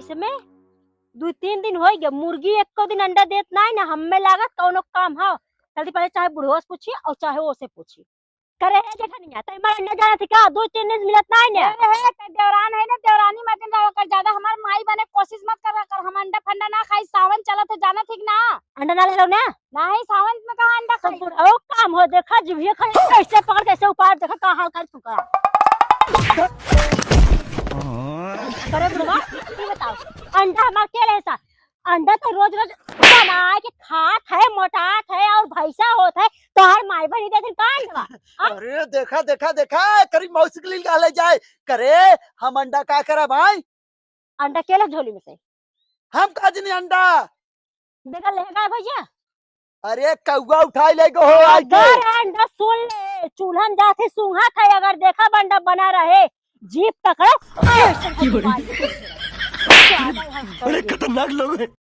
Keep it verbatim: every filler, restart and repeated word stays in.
इसमें दो तीन दिन होइ गए, मुर्गी एको दिन अंडा देत नाहीं ना। हमें लागत कौनो काम हो। जल्दी पहले चाहे बुढ़वा से पूछी और चाहे वो से पूछी। करे है जेठनिया, तै हमार अंडा जाना थी का? दो तीन दिन मिलत नाहीं ना। अरे है, तै देवरान है ना, देवरानी मत रहा कर, ज्यादा हमार माई बने कोशिश मत कर रहा कर। हम अंडा फंडा ना खाई, सावन चलत है, जाना थी ना। अंडा ना ले लो ना। नहीं, सावन में कहाँ अंडा तो खाई? बुढ़ऊ काम हो, देखा जिभिया खाली कैसे पकड़, कैसे उपाड़, देखा का हाल कर चुका। करे बुढ़वा, ये बताओ, अंडा हमार के ले सा? अंडा तो रोज रोज बनाए के खात है, मोटात है और भैंसा होत है, तोहर माई बनी देथिन का अंडवा? हाँ? अरे देखा, देखा, देखा, करी मौसी के लिए ले जाए। करे, हम अंडा का करा भाई? अंडा के ले झोली में से? हम का जनी अंडा? देखा ले गए भैया। अरे कौआ उठाई ले गो हो आज के। अगर अंडा सुन ले, चूल्हा में जाथे सूंघा था, अगर देखा अंडा बना रहे, जीभ पकड़ो, ऐसे की बोली? मार के अरे खतरनाक लोग हैं।